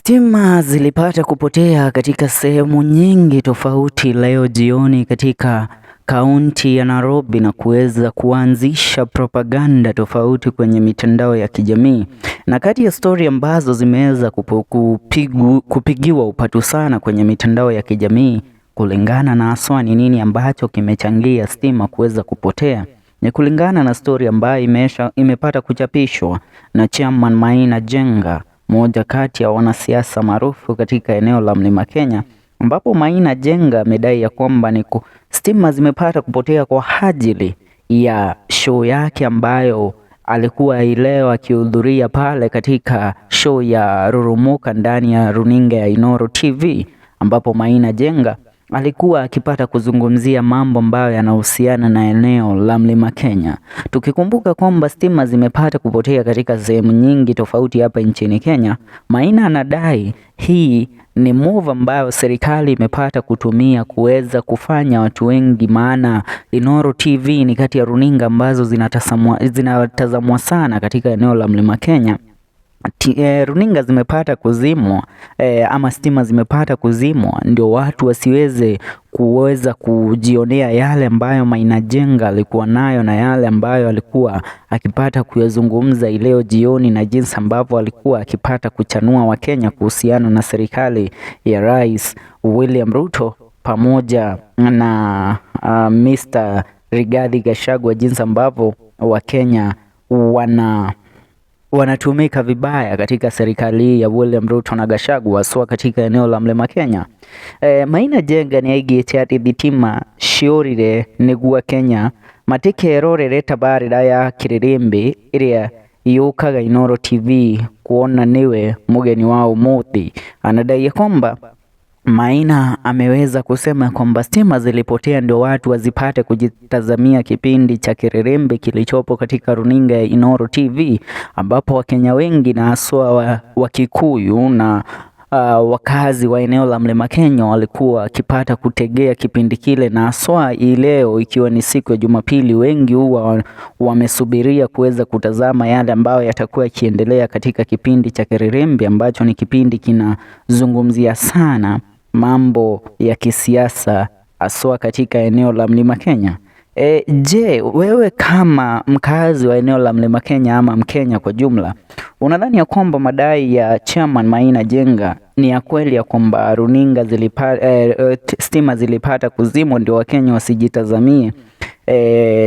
Stima zilipata kupotea katika sehemu nyingi tofauti leo jioni katika kaunti ya Nairobi na kuweza kuanzisha propaganda tofauti kwenye mitandao ya kijamii. Na kati ya stori ambazo zimeweza kupigiwa upatu sana kwenye mitandao ya kijamii kulingana na haswa ni nini ambacho kimechangia stima kuweza kupotea ni kulingana na stori ambayo imepata kuchapishwa na Chairman Maina Njenga, moja kati ya wanasiasa maarufu katika eneo la Mlima Kenya, ambapo Maina Njenga amedai ya kwamba ni stima zimepata kupotea kwa ajili ya show yake ambayo alikuwa leo akihudhuria pale katika show ya Rurumuka ndani ya runinga ya Inooro TV, ambapo Maina Njenga alikuwa akipata kuzungumzia mambo ambayo yanahusiana na eneo la Mlima Kenya. Tukikumbuka kwamba stima zimepata kupotea katika sehemu nyingi tofauti hapa nchini Kenya, Maina anadai hii ni move ambayo serikali imepata kutumia kuweza kufanya watu wengi, maana Inooro TV ni kati ya runinga ambazo zinatazamwa sana katika eneo la Mlima Kenya. Runinga zimepata kuzimwa ama stima zimepata kuzimwa ndio watu wasiweze kuweza kujionea yale ambayo Maina Njenga alikuwa nayo na yale ambayo alikuwa akipata kuyazungumza ileo jioni na jinsi ambavyo alikuwa akipata kuchanua Wakenya kuhusiana na serikali ya Rais William Ruto pamoja na Mr. Rigathi Gachagua, jinsi ambavyo Wakenya wanatumika vibaya katika serikali ya William Ruto na Gachagua haswa katika eneo la Mlima Kenya. Maina Njenga nĩaigĩte atĩ thitima ciorire nĩguo Kenya matikerorere tabarĩra ya Kĩrĩrĩmbĩ ĩrĩa yũkaga Inooro TV kuona niwe mgeni wao ũmũthĩ. Anadai ya kwamba Maina ameweza kusema kwamba stima zilipotea ndio watu wazipate kujitazamia kipindi cha Kĩrĩrĩmbĩ kilichopo katika runinga ya Inooro TV, ambapo Wakenya wengi na haswa wa Kikuyu na wakazi wa eneo la Mlima Kenya walikuwa wakipata kutegea kipindi kile, na haswa leo ikiwa ni siku ya Jumapili, wengi huwa wamesubiria kuweza kutazama yale ambayo yatakuwa yakiendelea katika kipindi cha Kĩrĩrĩmbĩ ambacho ni kipindi kinazungumzia sana mambo ya kisiasa haswa katika eneo la Mlima Kenya. Je, wewe kama mkazi wa eneo la Mlima Kenya ama Mkenya kwa jumla, unadhani ya kwamba madai ya Chairman Maina Njenga ni ya kweli ya kwamba runinga stima zilipata kuzimwa ndio Wakenya wasijitazamie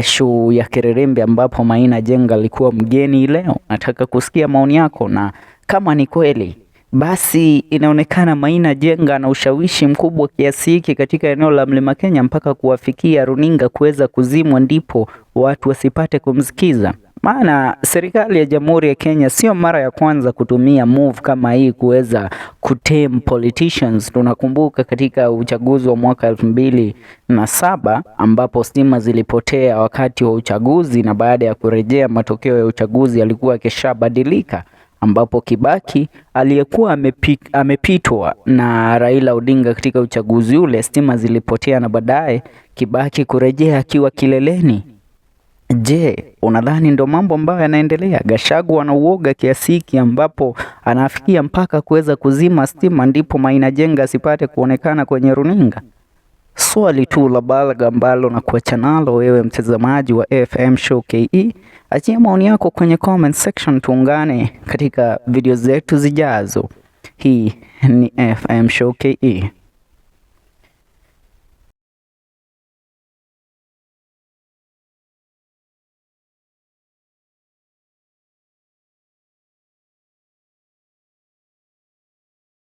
show ya Kĩrĩrĩmbĩ ambapo Maina Njenga alikuwa mgeni leo? Nataka kusikia maoni yako, na kama ni kweli basi inaonekana Maina Njenga ana ushawishi mkubwa kiasi hiki katika eneo la Mlima Kenya mpaka kuwafikia runinga kuweza kuzimwa ndipo watu wasipate kumsikiza. Maana serikali ya Jamhuri ya Kenya sio mara ya kwanza kutumia move kama hii kuweza kutame politicians. Tunakumbuka katika uchaguzi wa mwaka 2007 ambapo stima zilipotea wakati wa uchaguzi, na baada ya kurejea matokeo ya uchaguzi yalikuwa yakishabadilika, ambapo Kibaki aliyekuwa amepitwa na Raila Odinga katika uchaguzi ule, stima zilipotea na baadaye Kibaki kurejea akiwa kileleni. Je, unadhani ndo mambo ambayo yanaendelea? Gachagua ana uoga kiasi hiki ambapo anafikia mpaka kuweza kuzima stima ndipo Maina Njenga asipate kuonekana kwenye runinga? Swali tu la balagha ambalo nakuacha nalo wewe mtazamaji wa FM Show KE. Achia maoni yako kwenye comment section, tuungane katika video zetu zijazo. Hii ni FM Show KE.